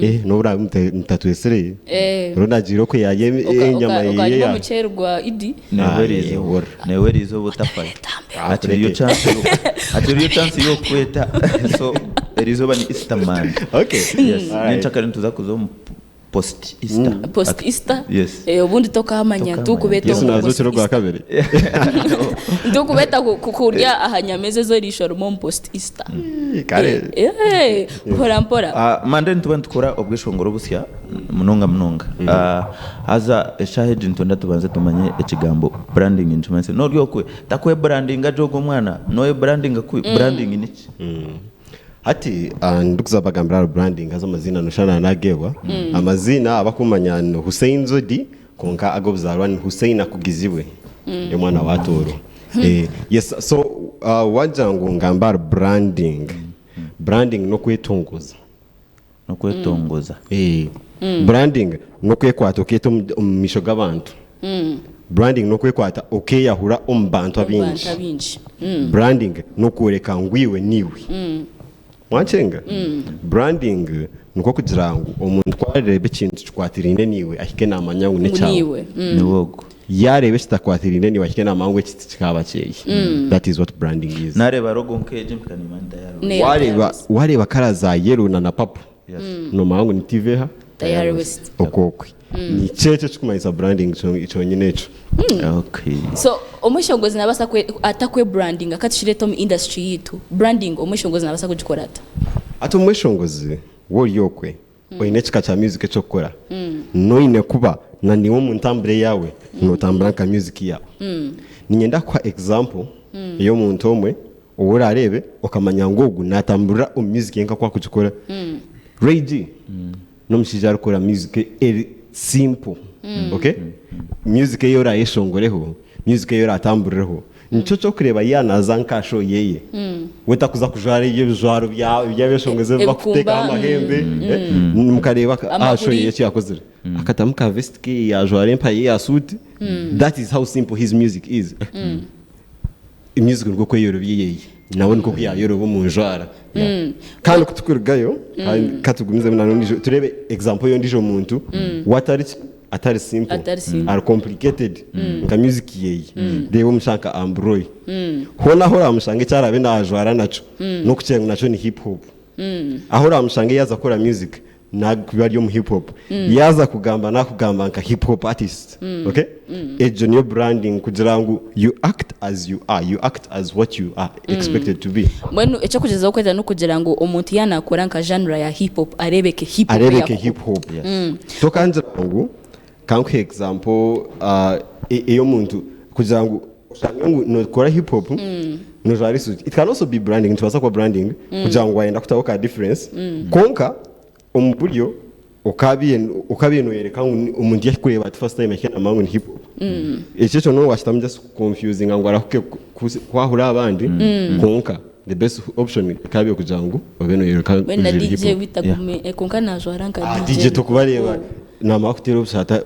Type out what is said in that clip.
Eh, n'obu oraabe mutatwetsire, Eh. oriyo naagiire okwe yaarya enyama Oka- ye Okarya ya. omuceeri gwa Idi. Newe Ah, eriizooba eh, newe eriizooba otafayo. Ah, Hakiriyo kureke. chance yo hakiriyo chance y'okukweta so eriizooba ni Easter Monday. Okay. Yes. Alright. Nyenkyakare nituza kuza omu post Easter. Post Easter. Yes. Eh, obundi tokahamanya Tokahamanya. ntukubeta Yesu omu naza post okiro gwa Easter. kabiri. Ntukubeta ku- ku- kurya aha nyama ezo ezoriisha orimu omu post Easter. Kare. Eh, eh, mpora mpora. Ah, Monday nituba nitukora obweshongoro busya munonga munonga. Ah, haza eshaaha egi nitwenda tubanze tumanye ekigambo branding nikimanyisa nori okwe takwebrandinga gye ogwo omwana noyebrandinga kubi branding niki? Hati ah, ndikuza bagambira ahari branding haza amaziina noshusha nanageebwa. Amaziina abakumanya ni Hussein Zodi kwonka ag'obuzaarwa ni Hussein Akugizibwe ndi omwana wa Tooro. Eh, yes, so ah, wagira ngu ngambe ahari branding. Branding n'okwetongoza. N'okwetongoza. Eh, Branding n'okwekwata okeeta omu omu maisho g'abantu. Branding n'okwekwata okeyahura omu bantu Omu bantu abaingi. abaingi. Branding n'okworeka ngu iwe niiwe. Wankyenga? Branding nikwo kugira ngu omuntu ku arireeba ekintu kikwatiraine naiwe ahike naamanya ngu Ngu n'ekyawe. niiwe. Niwe ogwo. Yaareeba ekitakwatiraine naiwe ahike naamanya ngu eki tikikaba kyeye. That is what branding is. Nareeba logo nk'egi mpika nimanya Tayari Ne- Wareeba West. wareeba kara za yellow na na purple nomanya ngu ni TV eha? Tayari West. Okwokwe. Nikyo ekyo ekikumanyisa branding kyonyine ekyo. Okay. So omweshongozi nabasa kwe, ata kwe brandinga katukirete omu industry yitu branding omweshongozi nabasa kugikora ata? Hati omweshongozi wori okwe oine ekika kya music ekyokukora noine kuba na niiwe omu ntambura eyaawe notambura nka music yaawe. Niinyenda kukuha example ey'omuntu omwe ou orareebe okamanya ngu ogu natamburira omu music ye nkaku akugikora. Ray G n'omushaija arikukora music eri simple okay? Music ei orayeshongoreho, music ei oratamburireho nikyo ky'okureeba yaaba naaza nka show yeye we takuza kujwara ebijwaro by'abeshongozi ebi bakuteekaho Ebikumba, amahembe eh, mukareeba aha show Amahuri. yeye eki yakozire akatamu ka vest keye yajwara empare ye ya suit that is how simple his music is. Music nikwo kweyorobya eyeye nawe nikwo kuyayoroba omu njwara. Kandi ku tukurugayo kandi katugumizemu na n'ondiijo tureebe example y'ondiijo muntu we atari ki atari simple Atari simple. ari complicated nka music yeye reeba omushaija nka Ambroy hoona ahu oramushanga eki araabe naajwara nakyo n'okukira ngu nakyo ni hip hop ahu oramushanga yaaza kukora music Nakuba ari omu hip hop yaaza kugamba nakugamba nka hip hop artist okay egyo niyo branding kugira ngu you act as you are you act as what you are expected to be. Mbwenu eky'okugyezaho kweta n'okugira ngu omuntu yaaba naakora nka genre ya hip hop areebeke hip hop Areebeke eyakuhwa. hip hop tokangira ngu kankuhe example ey'omuntu kugira ngu oshange ngu nokora hip hop nojwara esuuti it can also be branding nikibaasa kuba branding kugira ngu wayenda kutaho ka difference kwonka omu buryo okabiire okabiire noyoreka ngu omuntu yakikureeba ati first time ahike namanya ngu ni hip hop ekyo ekyo noba wakitamu just kuconfusinga ngu arahuke kwahura abandi kwonka the best option ekabiire kugira ngu obe noyoreka ngu Mbwenu na ojwaire hip DJ hop witagume kwonka najwara nka Ah, DJ. DJ tokubareeba namara kuteera obusaata.